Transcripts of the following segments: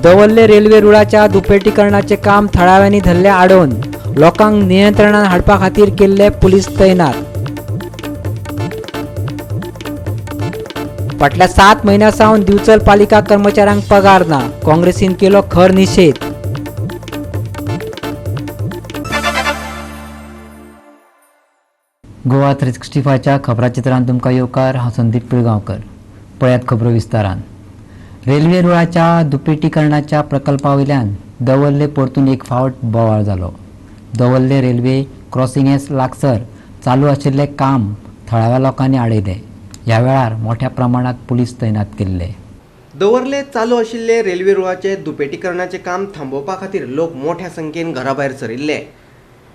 Davorlim railway रुळाच्या दुपेटीकरणाचें काम थळाव्यांनी धरलें आडोवन. लोकांक नियंत्रणात हाडपा खातीर केल्ले पुलीस तैनात. फाटल्या 7 म्हयन्यां सावन दिवचल पालिका कर्मचाऱ्यांक पगार ना. काँग्रेसीन केलो खर निशेध. गोवा 365च्या खबराचित्रांत तुमकां येवकार. हांव संदीप पिळगांवकर. पळयात खबरो विस्तारान. रेल्वे रुळाच्या दुपेटीकरणाच्या प्रकल्पा वयल्यान दवर्ले परतून एक फावट बोवाळ जालो. दवर्ले रेल्वे क्रॉसिंगे लागसर चालू आशिल्लें काम थळाव्या लोकांनी आडयलें. ह्या वेळार मोठ्या प्रमाणात पुलीस तैनात केल्ले. दवर्ले चालू आशिल्ले रेल्वे रुळाचे दुपेटीकरणाचें काम थांबोवपा खातीर लोक मोठ्या संख्येन घरा भायर सरिल्ले.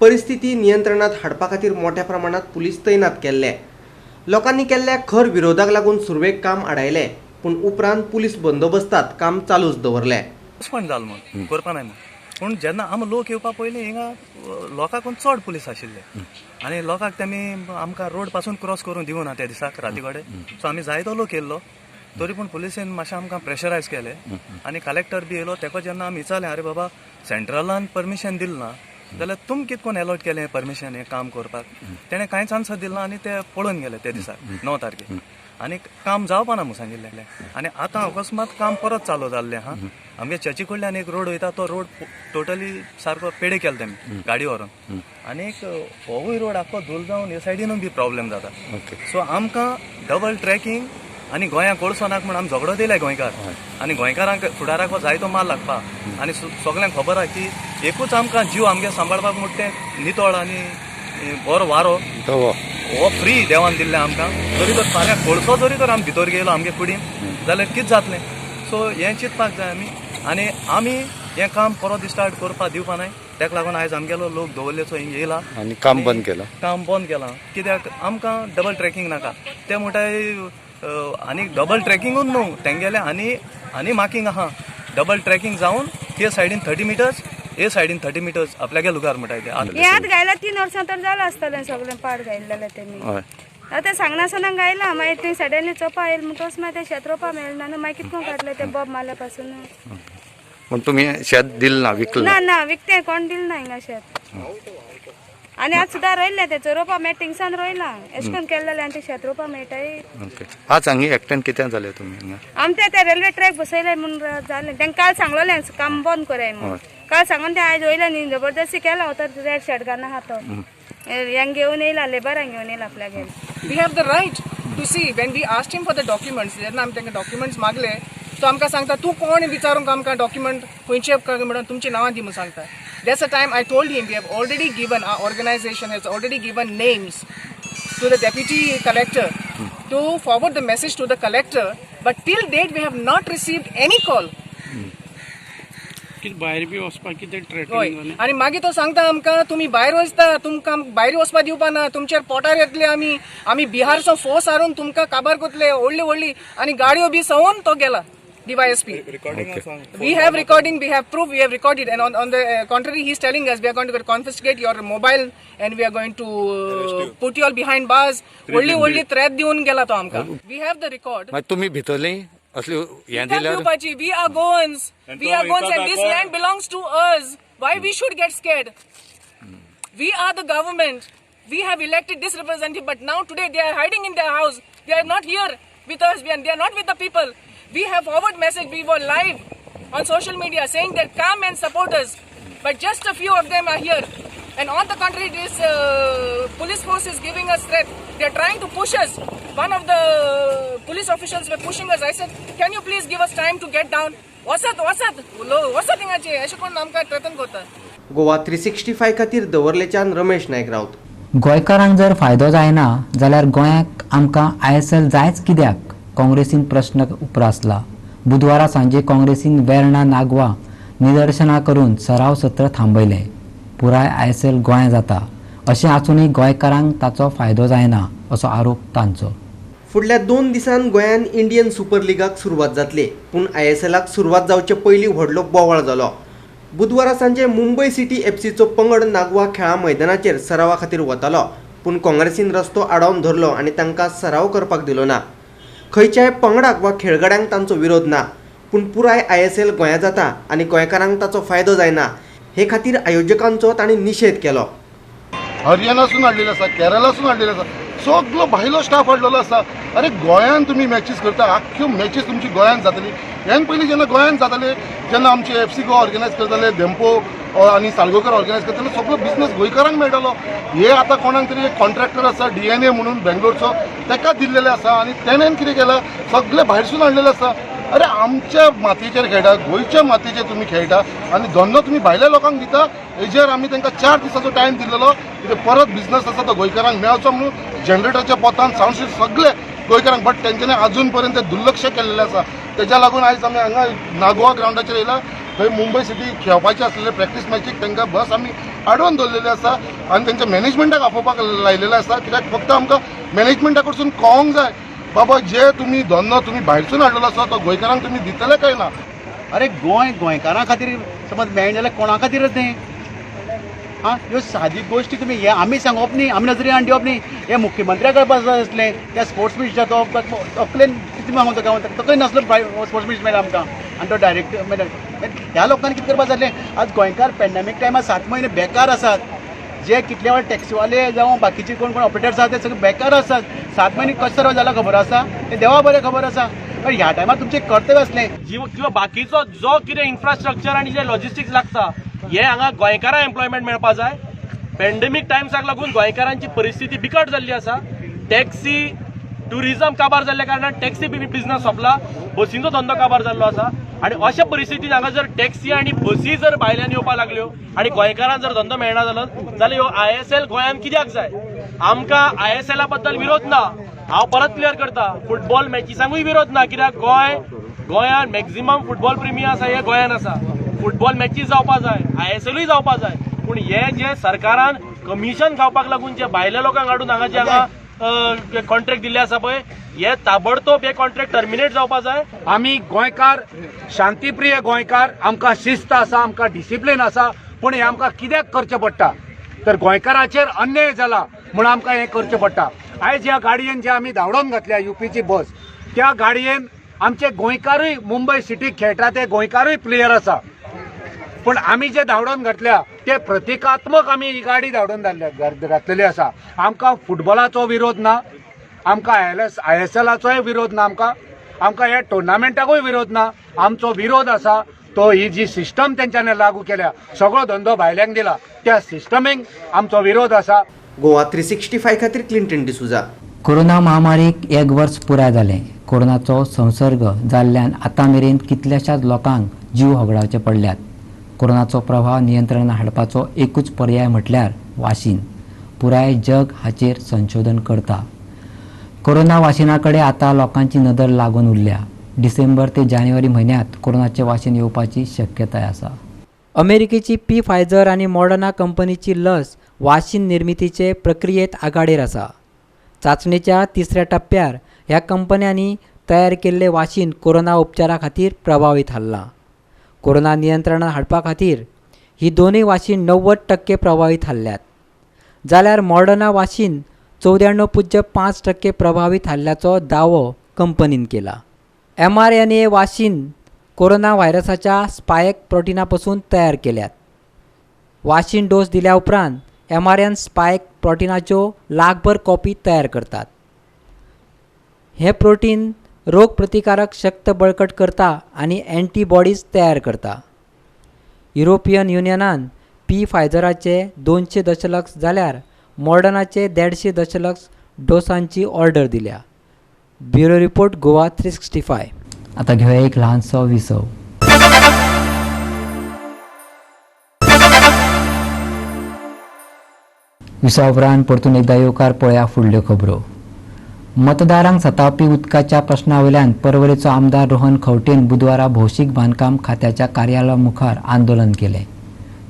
परिस्थिती नियंत्रणात हाडपा खातीर मोठ्या प्रमाणात पुलीस तैनात केल्ले. लोकांनी केल्ल्या खर विरोधाक लागून सुरवेक काम आडायलें, पूण उपरांत पुलीस बंदोबस्तात काम चालूच दवरलें. पण जाल म्हूण करपा नाय म्हूण, पूण जेन्ना आमी लोक येवपा पयलीं हिंगा लोकांकून चड पुलीस आशिल्ले आनी लोकांक तेमी आमकां रोड पासून क्रॉस करूंक दिवना त्या दिसाक राती कडेन. सो आमी जायतो लोक येयल्लो, तरी पूण पुलिसेन मातशें आमकां प्रेशरायज केलें आनी कलेक्टर बी येयलो. तेका जेन्ना आमी विचारलें, आरे बाबा, सेंट्रलान परमिशन दिलें ना जाल्यार तुमी कितें कोन्न एलॉट केलें परमिशन हें काम करपाक? तेणें कांयच आन्सर दिलें ना आनी ते पळोवन गेले ते दिसाक 9 तारखेक आनी काम जावपा ना म्हूण सांगिल्लें. आनी आतां अकस्मात काम परत चालू जाल्लें आहा. आमगे चर्ची कडल्यान एक रोड वयता, तो रोड टोटली सारको पेडे केला तेमी गाडी व्हरून आनी एक होवूय रोड आख्खो धूल जावन हे सायडीनूय बी प्रॉब्लेम जाता. सो आमकां डबल ट्रॅकिंग आनी गोंयांक कोळसो नाका म्हूण आमी झगडो दिलाय गोंयकार आनी गोंयकारांक फुडाराक हो जायतो माल लागपा आनी सगल्यांक खबर आहा की एकूच आमकां जीव आमगे सांबाळपाक म्हणटा तें नितळ आनी बरो वारो हो फ्री देवान दिल्लें आमकां. जरी तर फाल्यां कोळसो जरी तर आमी भितर गेलो आमगे कुडीन जाल्यार कितें जातलें? सो हें चिंतपाक जाय आमी आनी आमी हें काम परत स्टार्ट करपाक दिवपा नाय. ताका लागून आयज आमगेलो लोक दवर्लेचो हिंग येयला. आनी काम बंद केलां. काम बंद केलां कित्याक आमकां डबल ट्रॅकिंग नाका. ते म्हणटाय आनी डबल ट्रॅकिंगूच न्हू, तेंगेलें आनी आनी मार्कींग आहा. डबल ट्रॅकिंग जावन ते सायडीन 30 मिटर्स, हे सायडीन 30 मिटर्स आपल्यागे लुगार म्हणटाय ते आतां. हे आतां घायला 3 वर्सां तर जालां आसतलें सगळें पाड घायल्लें तेमी. आतां सांगनासतना घायलां, मागीर थंय सडनली चोपा येयलें म्हणटकच मागीर तें शेत रोवपा मेळना न्हू. मागीर कितको काडलें तें बोब मारल्या पासून. पूण तुमी शेत दिलें ना, विकलें? ना ना, विकतें कोण दिलें ना हिंगा शेत. आनी आतां सुद्दां रोयलें तें रोवपा मेळटा, थिंगसान रोयलां एशें करून केलें जाल्यार आनी तें शेत रोवपा मेळटाय. ओके, आज हांगा एकट्यान कितें जालें तुमी हांगा? आमचें तें रेल्वे ट्रॅक बसयलें म्हूण जालें. तांकां काल सांगलोलें काम बंद कराय म्हूण. काल सांगून तें आयज वयलें न्ही, जबरदस्ती केला तर रेड शर्ट घालून आहा तो हेंग घेवन येयला, लेबरांक घेवन येयला आपल्यागेर. We have the right to see. When we asked him for the documents, जेन्ना आमी तांकां डॉक्युमेंट्स मागले, तो आमकां सांगता, तूं कोण विचारूंक आमकां डॉक्युमेंट खंयचे म्हणून तुमची नांवां दी म्हणून सांगता. That's a time I told him we have already given, our organization has already given names to the deputy collector to forward the message to the collector, but till date we have not received any call. कितें भायर बी वचपाक कितें हय trekking जालें? आनी मागीर तो सांगता आमकां, तुमी भायर वचता, तुमकां भायर वचपा दिवपा ना, तुमचेर पोटार येतले आमी, आमी बिहारचो फोर्स हाडून तुमकां काबार करतले, व्हडली व्हडली आनी गाडयो बी सवून तो गेला DYSP. We have recording, we have proof, we have recorded, and on the contrary, he is telling us we are going to confiscate your mobile and we are going to put you all behind bars. व्हडली व्हडली threat दिवन गेला तो आमकां. We have the record. मागीर तुमी भितरलीं असली हें दिल्यार? दिवपाची. We are Goans. We are Goans and this land belongs to us. Why we should get scared? We are the government. We have elected this representative, but now today they are hiding in their house. They are not here with us and they are not with the people. We have forward message. We were live on social media saying that come and support us, but just a few of them are here. And on the contrary, this police force is giving us threat. They are trying to push us. One of the police officials were pushing us. I said, "Can you please give us time to get down?" वसात वसात वसात हिंगाचे अशें कोण आमकां threaten करता. गोवा 365 खातीर दवर्लेच्यान रमेश नायक राऊत. गोंयकारांक जर फायदो जायना जाल्यार गोंयाक आमकां आयएसएल जायच कित्याक? काँग्रेसीन प्रश्न उप्रासला. बुधवारा सांजे काँग्रेसीन वेर्णा नागवा निदर्शनां करून सराव सत्र थांबयलें. पुराय आयएसएल गोंयांत जाता अशें आसूनय गोंयकारांक ताचो फायदो जायना असो आरोप तांचो. फुडल्या 2 दिसांत गोंयांत इंडियन सुपर लिगाक सुरवात जातली, पूण आयएसएलाक सुरवात जावचे पयलीं व्हडलो बोवाळ जालो. बुधवारा सांजे मुंबय सिटी एफसीचो पंगड नागवा खेळां मैदानाचेर सरावा खातीर वतालो, पूण काँग्रेसीन रस्तो आडावन धरलो आनी तांकां सराव करपाक दिलो ना. खंयच्याय पंगडाक वा खेळगड्यांक तांचो विरोध ना, पूण पुराय ISL गोंया जाता आनी गोंयकारांक ताचो फायदो जायना हे खातीर आयोजकांचो तांणी निशेध केलो. हरियाणासून हाडलेले आसा, केरळासून हाडलेले आसा, सगलो भायलो स्टाफ हाडलेलो आसा. अरे गोंयान तुमी मॅचीस करता, आख्ख्यो मॅचीस तुमची गोंयान जातली. ह्यान पयलीं जेन्ना गोंयान जाताले जेन्ना आमचे FC Goa ऑर्गनायज करताले, धेंपो आनी सालगांवकर ऑर्गनायज करताले, सगलो बिजनस गोंयकारांक मेळटालो. हे आतां कोणाक तरी एक कॉन्ट्रॅक्टर आसा DNA म्हणून बेंगलोरचो, ताका दिल्लेले आसा आनी तेणेन कितें केलां, सगळे भायरसून हाडलेले आसा. अरे आमच्या मातयेचेर खेळटा, गोंयच्या मातयेचेर तुमी खेळटा आनी धंदो तुमी भायल्या लोकांक दिता. हेजेर आमी तांकां 4 दिसाचो टायम दिल्लो, कितें परत बिजनस आसा तो गोंयकारांक मेळचो म्हणून जनरेटरच्या पोतान सावंड सिस्टम सगळे गोंयकारांक, बट तेंच्यांनी अजून पर्यंत दुर्लक्ष केल्लें आसा. तेज्या लागून आयज आमी हांगा नागोवा ग्रावंडाचेर येयला. थंय मुंबय सिटी खेळपाची आसलेले प्रॅक्टीस मॅचीक तांकां बस आमी आडोवन दवरलेली आसा आनी तेंच्या मॅनेजमेंटाक आपोवपाक लायलेलें आसा. कित्याक फक्त आमकां मॅनेजमेंटा कडसून कळोंक जाय बाबा जे तुमी धंदो तुमी भायरसून हाडलेलो आसा तो गोंयकारांक तुमी दितले काय ना. अरे गोंय गोंयकारां खातीर समज मेळना जाल्यार कोणा खातीरच न्ही. आं, ह्यो सादी गोश्टी तुमी हे आमी सांगप न्ही, आमी नजरेन हाडून दिवप न्ही. हे मुख्यमंत्र्या कळपाक जाय आसलें. त्या स्पोर्ट्स मिनिस्टर तो तकलेन कितें मागता काय तकलेन नासलो स्पोर्ट्स मिनिस्टर मेळ्ळा आमकां आनी तो डायरेक्ट मेळ्ळा. ह्या लोकांनी कितें करपाक जातलें. आज गोंयकार पेंडेमीक टायमार 7 म्हयने बेकार आसात. जे कितले वेळ टॅक्सीवाले जावं बाकीचे कोण कोण ऑपरेटर्स आसात ते सगळे बेकार आसात. 7 म्हयने कशें सर्व जाला खबर आसा, ते देवा बरें खबर आसा. पण ह्या टायमार तुमचें कर्तव्य आसलें. किंवा बाकीचो जो कितें इन्फ्रास्ट्रक्चर आनी जे लॉजिस्टिक्स लागता हे हांगा गोंयकारांक एम्प्लॉयमेंट मेळपा जाय. पेंडेमीक टायम्साक लागून गोंयकारांची परिस्थिती बिकट जाल्ली आसा. टॅक्सी ट्युरिजम काबार जाल्ल्या कारणान टॅक्सी बिजनस सोंपला, बसींचो धंदो काबार जाल्लो आसा. आनी अशा परिस्थितीन हांगा जर टॅक्सी आनी बसी जर भायल्यान येवपाक लागल्यो आनी गोंयकारांक जर धंदो मेळना जालो जाल्यार ह्यो ISL गोंयांत कित्याक जाय. आमकां ISL बद्दल विरोध ना, हांव परत क्लियर करता, फुटबॉल मॅचिसांकूय विरोध ना, कित्याक गोंयांत मॅक्झिमम फुटबॉल प्रेमी आसा हे गोंयांत आसा. फुटबॉल मॅचीस जावपा जाय, ISLूय जावपा जाय. पूण हे जे सरकारान कमिशन खावपाक लागून जे भायल्या लोकांक हाडून हांगा जे हांगा कॉन्ट्रॅक्ट दिल्ले आसा पळय, हे ताबडतोब हे कॉन्ट्रॅक्ट टर्मिनेट जावपा जाय. आमी गोंयकार शांतीप्रिय गोंयकार, आमकां शिस्त आसा, आमकां डिसिप्लीन आसा, पूण हें आमकां कित्याक करचें पडटा तर गोंयकाराचेर अन्याय जाला म्हूण आमकां हें करचें पडटा. आयज ह्या गाडयेन जे आमी धांवडोवन घातल्या UPची बस, त्या गाडयेन आमचे गोंयकारूय मुंबय सिटीक खेळटा ते गोंयकारूय प्लेयर आसा, पूण आमी जे धांवडोवन घातल्या ते प्रतिकात्मक आमी ही गाडी धांवडोवन घातलेली आसा. आमकां फुटबॉलाचो विरोध ना, आमकां ISLाचोय विरोध ना, आमकां ह्या टुर्नामेंटाकूय विरोध ना. आमचो विरोध आसा तो ही जी सिस्टम तेंच्यांनी लागू केल्या, सगळो धंदो भायल्यांक दिला, त्या सिस्टमीक आमचो विरोध आसा. गोवा 365 खातीर क्लिंटन डिसुजा. कोरोना महामारीक 1 वर्स पुराय जालें. कोरोनाचो संसर्ग जाल्ल्यान आतां मेरेन कितल्याशाच लोकांक जीव होगडावचे पडल्यात. कोरोनाचो प्रभाव नियंत्रणात हाडपाचो एकूच पर्याय म्हटल्यार वाशीन. पुराय जग हाचेर संशोधन करता. कोरोना वाशिना कडेन आतां लोकांची नदर लागून उरल्या. डिसेंबर ते जानेवारी म्हयन्यांत कोरोनाचें वाशीन येवपाची शक्यताय आसा. अमेरिकेची फायझर आनी मॉडर्ना कंपनीची लस वाशीन निर्मितीचे प्रक्रियेंत आघाडेर आसा. चांचणेच्या 3ऱ्या टप्प्यार ह्या कंपन्यांनी तयार केल्लें वाशीन कोरोना उपचारा खातीर प्रभावी थारलां. कोरोना नियंत्रणात हाडपा खातीर ही दोनूय वाशीन 90% प्रभावी थारल्यात, जाल्यार मॉडर्ना वाशीन 94.5% प्रभावी थारल्याचो दावो कंपनीन केला. mRNA वाशीन कोरोना व्हायरसाच्या स्पायक प्रोटिना पसून तयार केल्यात. वाशीन डोस दिल्या उपरांत mRNA spike प्रोटिनाच्यो लाखभर कॉपी तयार करतात. हें प्रोटीन रोग प्रतिकारक शक्त बळकट करता आनी एंटीबॉडीज तयार करता. युरोपियन युनियनान फायझराचे 200 दशलक्ष जाल्यार मॉडर्नाचे 150 दशलक्ष डोसांची ऑर्डर दिल्या. Bureau report, Goa 365. आता घेऊया एक लहानसो विसव. विसवा उपरांत परतून एकदा येवकार. पळया फुडल्यो खबरो. मतदारांक सतावपी उदकाच्या प्रश्ना वयल्यान परवरेचो आमदार रोहन खंवटेन बुधवारा भौशीक बांदकाम खात्याच्या कार्यालया मुखार आंदोलन केलें.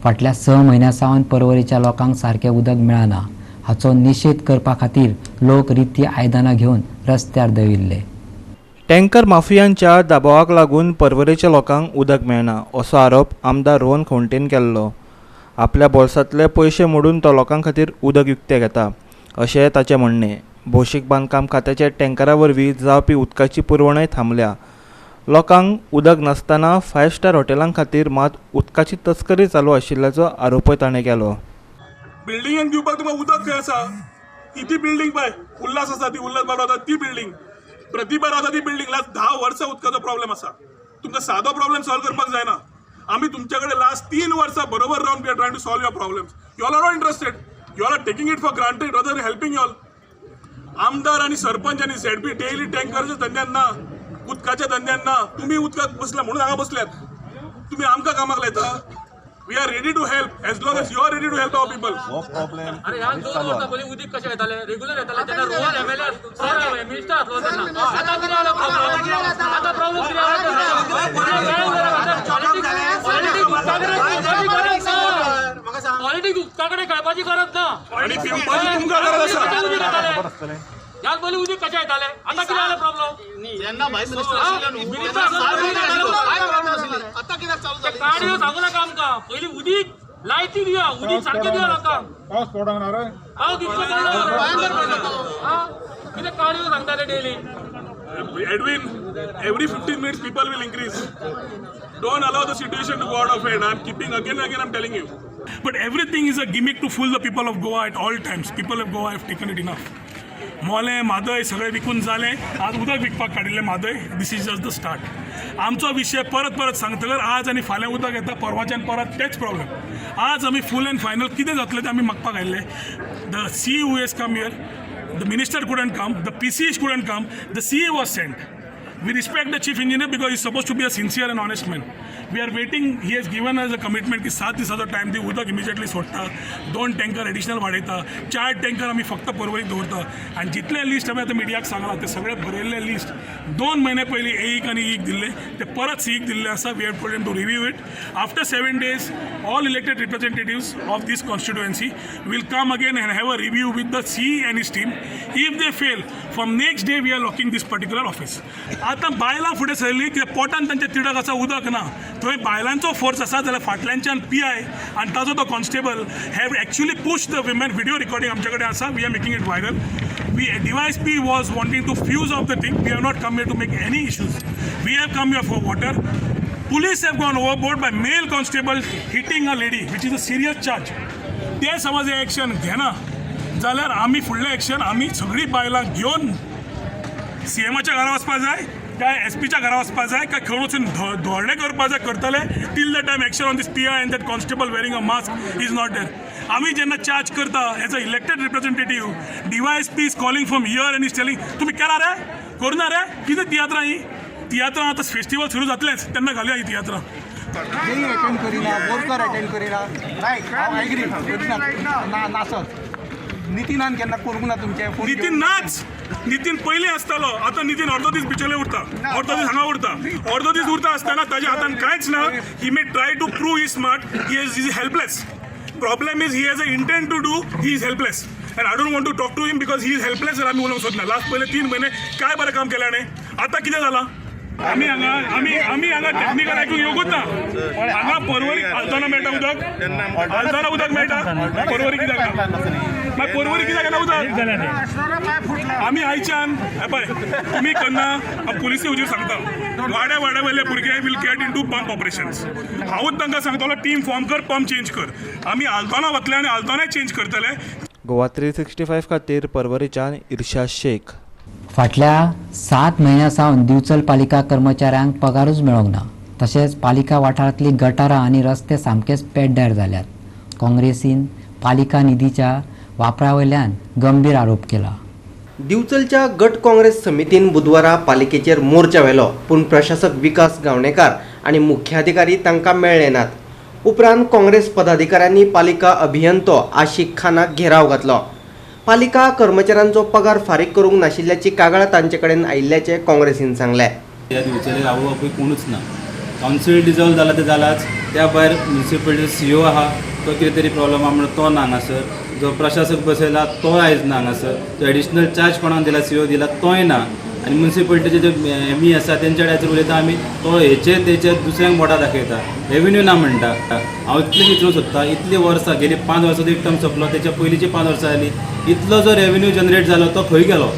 फाटल्या 6 म्हयन्यां सावन परवरेच्या लोकांक सारकें उदक मेळना हाचो निशेध करपा खातीर लोक रिती आयदनां घेवन रस्त्यार देंविल्ले. टँकर माफियांच्या दबावाक लागून परवरेच्या लोकांक उदक मेळना असो आरोप आमदार रोहन खंवटेन केल्लो. आपल्या बोल्सांतले पयशे मोडून तो लोकां खातीर उदक विकतें घेता अशें ताचें म्हणणें. भौशीक बांदकाम खात्याच्या टँकरा वरवीं जावपी उदकाची पुरवणय थांबल्या. लोकांक उदक नासतना फायव स्टार हॉटेलां खातीर मात उदकाची तस्करी चालू आशिल्ल्याचो आरोपय ताणें केलो. बिल्डिंगेक दिवपाक तुमकां उदक खंय आसा? ती बिल्डींग पळय उल्हास आसा, ती उल्हास बाब रावता ती बिल्डींग, प्रतिभा रावता ती बिल्डींग, लास्ट 10 वर्सां उदकाचो प्रॉब्लेम आसा. तुमकां सादो प्रॉब्लेम सॉल्व करपाक जायना. आमी तुमचे कडेन लास्ट 3 वर्सां बरोबर रावन we are trying to solve your problems. You all are not interested, you all are taking it for granted rather helping you all. आमदार आनी सरपंच आनी झेडपी डेली टँकरच्या धंद्यान ना, उदकाच्या धंद्यान ना. तुमी उदकाक बसला म्हणून हांगा बसल्यात, तुमी आमकां कामाक लायता. We are ready to help as long as you are ready to help our people. अरे ह्या 2 वर्सां पयलीं उदीक कशें येतालें, रेगुलर येतालें तेन्ना रोहन एमएलए सर मिनिस्टर आसलो तेन्ना. आतां कितें जालें प्रॉब्लम? आतां प्रॉब्लम कितें जालें? पॉलिटिक्स उदका कडेन खेळपाची गरज ना. आनी पिवपाची तुमकां गरज आसा. ह्यान पयलीं उदीक कशें येतालें, आतां कितें जालें प्रॉब्लम? काडयो सांगू नाका आमकां, पयलीं उदीक लायटी दिया, उदीक सारकें दिया लोकांक. पावस पडोंक ना रे, पावस इतलो पडलो कितें काडयो सांगताले daily. Edwin, every 15 minutes people will increase. Don't allow the situation to go out of hand. I'm keeping again and again, I'm telling you. But everything is a gimmick to fool the people of Goa at all times. People of Goa have taken it enough. मोलें म्हादय सगळें विकून जालें, आज उदक विकपाक काडिल्लें Mhadei. This is just the start. आमचो विशय परत परत सांगतकर आज आनी फाल्यां उदक येता, परवाच्यान परत तेच प्रॉब्लम. आज आमी फूल एंड फायनल कितें जातलें तें आमी मागपाक आयिल्ले. The C who has come here, the minister couldn't come, the PCs couldn't come, the CA was sent. We respect the chief engineer because he's supposed to be a sincere and honest man. We are waiting. He has given us a commitment की 7 दिसाचो time दी, उदक immediately सोडटा, 2 tanker additional वाडयता, 4 tanker आमी फक्त पर्वरीक दवरता. आनी जितले लिस्ट आमी आतां मिडियाक सांगलां ते सगळे बरयल्ले लिस्ट 2 म्हयने पयलीं एईक आनी ईक दिल्ले, ते परत सीईक दिल्ले आसा. We have told him to review it. After 7 days all elected representatives of this constituency will come again and have a review with the CE and his team. If they fail, from next day we are locking this particular office. आतां बायलां फुडें सरलीं कित्याक पोटान तांच्या तिडक आसा, उदक ना, थंय बायलांचो फोर्स आसा जाल्यार फाटल्यानच्यान पी I आनी ताजो तो constable have actually push the women. Video recording आमचे कडेन आसा, we are making it viral. We DySP was wanting to fuse off the thing. We have not come here to make any issues. We have come here for water. Police have gone overboard by male constable hitting a lady, which is a serious charge. ते समज हे action घेना जाल्यार आमी फुडलें action आमी सगळीं बायलां घेवन सीएमाच्या घरा वचपा जाय, काय एसपीच्या घरा वचपा जाय, काय खंय वचून धोरणें करपा जाय, करतले till the time action on this PI and that constable wearing a mask is not there. आमी जेन्ना चार्ज करता as a elected representative, DySP is calling from here and is telling तुमी केला रे, करुना रे, कितें तियात्रां हीं? तियात्रां आतां फेस्टिवल सुरू जातलेंच तेन्ना घालया ही तियात्रां. अटेंड करिना, वर्कर अटेंड करिना, रायट, हांव एग्री करिना नासत. नितीनान केन्ना करूंक ना तुमचें? नितीन नाच, नितीन पयलीं आसतालो, आतां नितीन अर्दो दीस बिचोले उरता, अर्दो दीस हांगा उरता, अर्दो दीस उरता आसतना ताज्या हातान कांयच ना. He may try to prove he smart, he is helpless. Problem is he has a intent to do, he is helpless. And I don't want to talk to him because he is helpless. जाल्यार आमी उलोवंक सोदना. Last पयले 3 म्हयने काय बरें काम केलें हाणें, आतां कितें जालां? आमी हांगा आमी आमी हांगा टॅक्निकल आयकूंक येवंकूच ना. हांगा पर्वरीक आलताना मेळटा उदक, आलताना उदक मेळटा, पर्वरी कित्याक ना? मागीर पर्वरी कित्याक येना उदक? आमी आयच्यान पळय तुमी करना, पुलिसी हुजीर सांगता, वाड्या वाड्या वयले भुरगे will get into pump operations. हांवूच तांकां सांगतलो टीम फॉर्म कर, पंप चेंज कर. आमी आलतोना वतले आनी आलतोनाय चेंज करतले. गोवा 365 खातीर पर्वरीच्यान इर्शाद शेख. फाटल्या 7 म्हयन्यां सावन दिवचल पालिका कर्मचाऱ्यांक पगारूच मेळोंक ना. तशेंच पालिका वाठारांतली गटारां आनी रस्ते सामकेच पेड्ड्यार जाल्यात. काँग्रेसीन पालिका निधीच्या वापरा वयल्यान गंभीर आरोप केला. दिवचलच्या गट काँग्रेस समितीन बुधवारा पालिकेचेर मोर्चा व्हेलो, पूण प्रशासक विकास गावणेकार आनी मुख्याधिकारी तांकां मेळ्ळे नात. उपरांत काँग्रेस पदाधिकाऱ्यांनी पालिका अभियंतो आशिक खानाक घेराव घातलो. पालिका कर्मचाऱ्यांचो पगार फारीक करूंक नाशिल्ल्याची कागाळ तांचे कडेन आयिल्ल्याचें काँग्रेसीन सांगलें. ह्या दिवचले आवय बापूय कोणूच ना. कावन्सील डिजॉल्व जाला ते जालाच, त्या भायर म्युनिसिपलिटी सीओ आहा तो कितें तरी प्रॉब्लम आहा म्हणून तो ना हांगासर, जो प्रशासक बसयला तो आयज ना हांगासर, जो एडिशनल चार्ज कोणाक दिला सीओ दिला तोय ना, आनी म्युनिसिपलिटीचे जे एम ई आसा तेंच्या कडेन उलयता आमी, तो हेचे तेचे दुसऱ्यांक बोटां दाखयता, रेवेन्यू ना म्हणटा. हांव इतलें विचारूंक सोदता, इतलीं वर्सां गेली 5 वर्सां एक टर्म सोंपलो, तेच्या पयलींची 5 वर्सां जाली, इतलो जो रेवेन्यू जनरेट जालो तो खंय गेलो?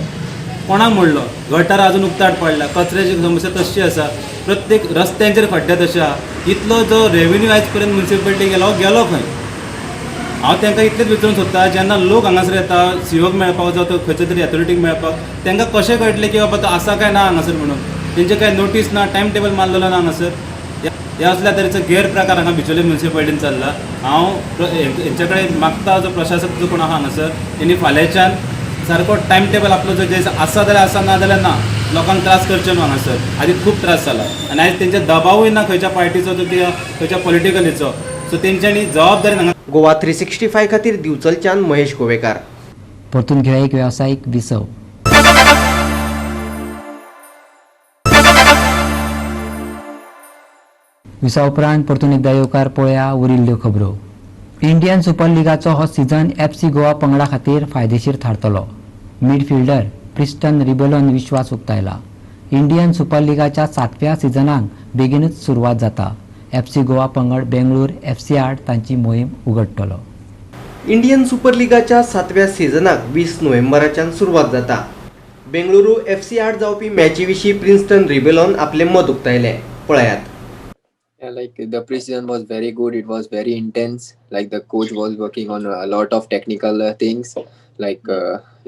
कोणाक मोडलो? गटार अजून उक्ताड पडला, कचऱ्याची समस्या तशी आसा, प्रत्येक रस्त्यांचेर खड्डे तशे आहा. इतलो जो रेवेन्यू आयज पर्यंत म्युनिसिपालिटी गेलो गेलो खंय? हांव तांकां इतलेंच विचारूंक सोदता, जेन्ना लोक हांगासर येता सीओक मेळपाक जावं खंयच्या तरी ऑथॉरिटीक मेळपाक, तांकां कशें कळटलें की बाबा तो आसा काय ना हांगासर म्हणून? तेंचे काय नोटीस ना, टायम टेबल मारलेलो ना हांगासर. ह्या असल्या तरेचो गैरप्रकार हांगा बिचोले म्युनिसिपालिटीन चल्ला. हांव हेंच्या कडेन मागता, जो प्रशासक जो कोण आहा हांगासर तेणी फाल्यांच्यान सारको टायम टेबल आपलो जो जे आसा जाल्यार आसा, ना जाल्यार ना. लोकांक त्रास करचे न्हू हांगासर, आदी खूब त्रास जाला आनी आयज तेंचे दबावूय ना खंयच्या पार्टीचो किंवा खंयच्या पॉलिटिकलीचो. सो तेंच्यांनी जबाबदारी हांगा. गोवा 365 खातीर दिवचलच्यान महेश गोवेकार. परतून घेया एक वेवसायीक विसव. विसा उपरांत परतून एकदा येवकार पळया उरिल्ल्यो खबरो. इंडियन सुपर लिगाचो हो सीझन FC Goa पंगडा खातीर फायदेशीर थारतलो. मिडफिल्डर प्रिस्टन रिबेलोन विश्वास उक्तायला. इंडियन सुपर लिगाच्या 7व्या सिझनाक बेगीनच सुरवात जाता. FC Goa पंगड बेंगळूर FC आड तांची मोहीम उगडटलो. इंडियन सुपर लिगाच्या 7व्या सिझनाक 20 नोव्हेंबराच्यान सुरवात जाता. बेंगळुरू FC आड जावपी मॅची विशीं प्रिन्स्टन रिबेलोन आपले मत उक्तायले, पळयात. Yeah, like the preseason was very good. It was very intense. Like the coach was working on a lot of technical things. Like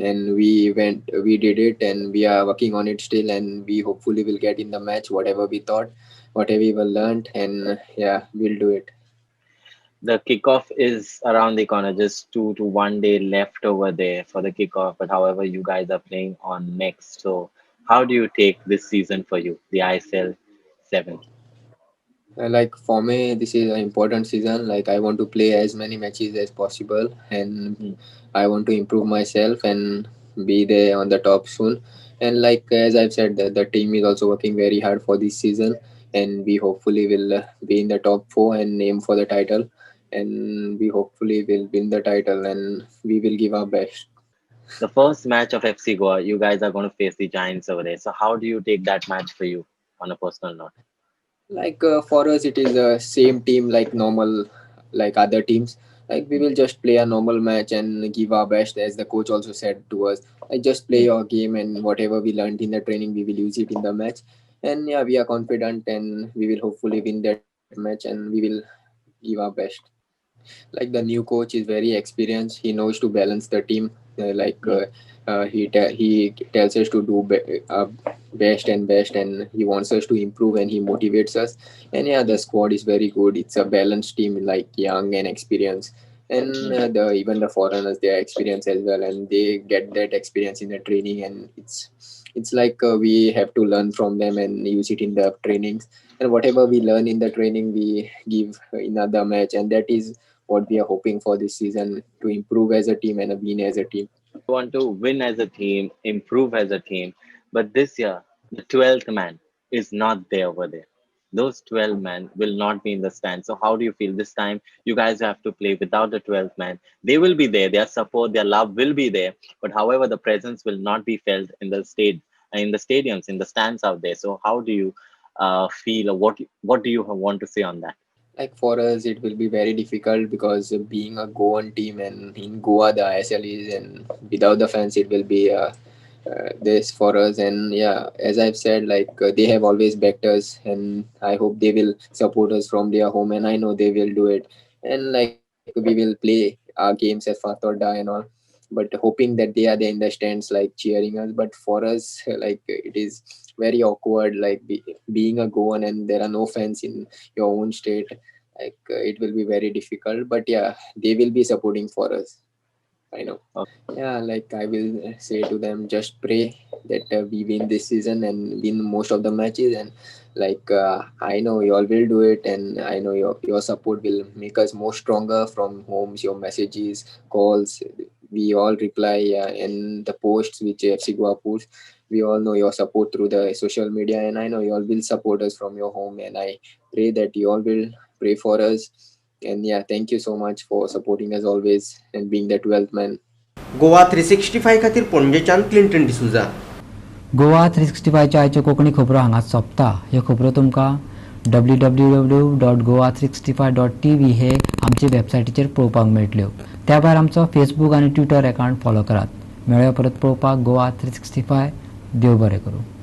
and we did it, and we are working on it still. And we hopefully will get in the match whatever we thought, whatever we learned, and yeah, we'll do it. The kickoff is around the corner, just 2 to 1 day left over there for the kickoff. But however, you guys are playing on next. So how do you take this season for you, the ISL 7? Like for me, this is an important season. Like I want to play as many matches as possible, and I want to improve myself and be there on the top soon. And like as I've said, the team is also working very hard for this season, and we hopefully will be in the top 4 and aim for the title. And we hopefully will win the title, and we will give our best. The first match of FC Goa, you guys are going to face the Giants over there. So how do you take that match for you on a personal note? Like for us, it is the same team like normal, like other teams. Like we will just play a normal match and give our best, as the coach also said to us. Like just play your game, and whatever we learned in the training, we will use it in the match. And yeah, we are confident, and we will hopefully win that match, and we will give our best. Like the new coach is very experienced. He knows to balance the team. He tells us to do best and best, and he wants us to improve, and he motivates us. And yeah, the squad is very good. It's a balanced team, like young and experienced, and even the foreigners, they are experienced as well, and they get that experience in the training. And it's like we have to learn from them and use it in the trainings, and whatever we learn in the training we give in other match, and that is what we are hoping for this season, to improve as a team and win as a team. You want to win as a team, improve as a team, but this year the 12th man is not there over there. Those 12 men will not be in the stand. So how do you feel this time? You guys have to play without the 12th man. They will be there. Their support, their love will be there. But however, the presence will not be felt in the state, in the stadiums, in the stands out there. So how do you feel, or what do you want to say on that? Like for us, it will be very difficult because being a Goan team, and in Goa the ISL is, and without the fans it will be this for us. And yeah, as I've said, like they have always backed us, and I hope they will support us from their home, and I know they will do it. And like we will play our games at Fatorda and all, but hoping that they are there in the stands, like cheering us. But for us, like it is very awkward, like being a Goan and there are no fans in your own state. Like it will be very difficult, but yeah, they will be supporting for us, I know. Yeah, like I will say to them, just pray that we win this season and win most of the matches. And like I know you all will do it, and I know your support will make us more stronger from homes, your messages, calls, we all reply, and the posts which FC Goa posts, we all know your support through the social media, and I know you all will support us from your home, and I pray that you all will pray for us. And yeah, thank you so much for supporting us always and being the 12th man. Goa 365 खातीर पणजेच्यान Clinton D'Souza. Goa 365च्या आयच्यो कोंकणी खबरो हांगाच सोंपता. ह्यो खबरो तुमकां www.goa365.tv हे आमचे वेबसायटीचेर पळोवपाक मेळटल्यो. त्या भायर आमचो फेसबूक आनी ट्विटर अकावंट फॉलो करात. मेळया परत पळोवपाक गोवा 365. देव बरें करूं.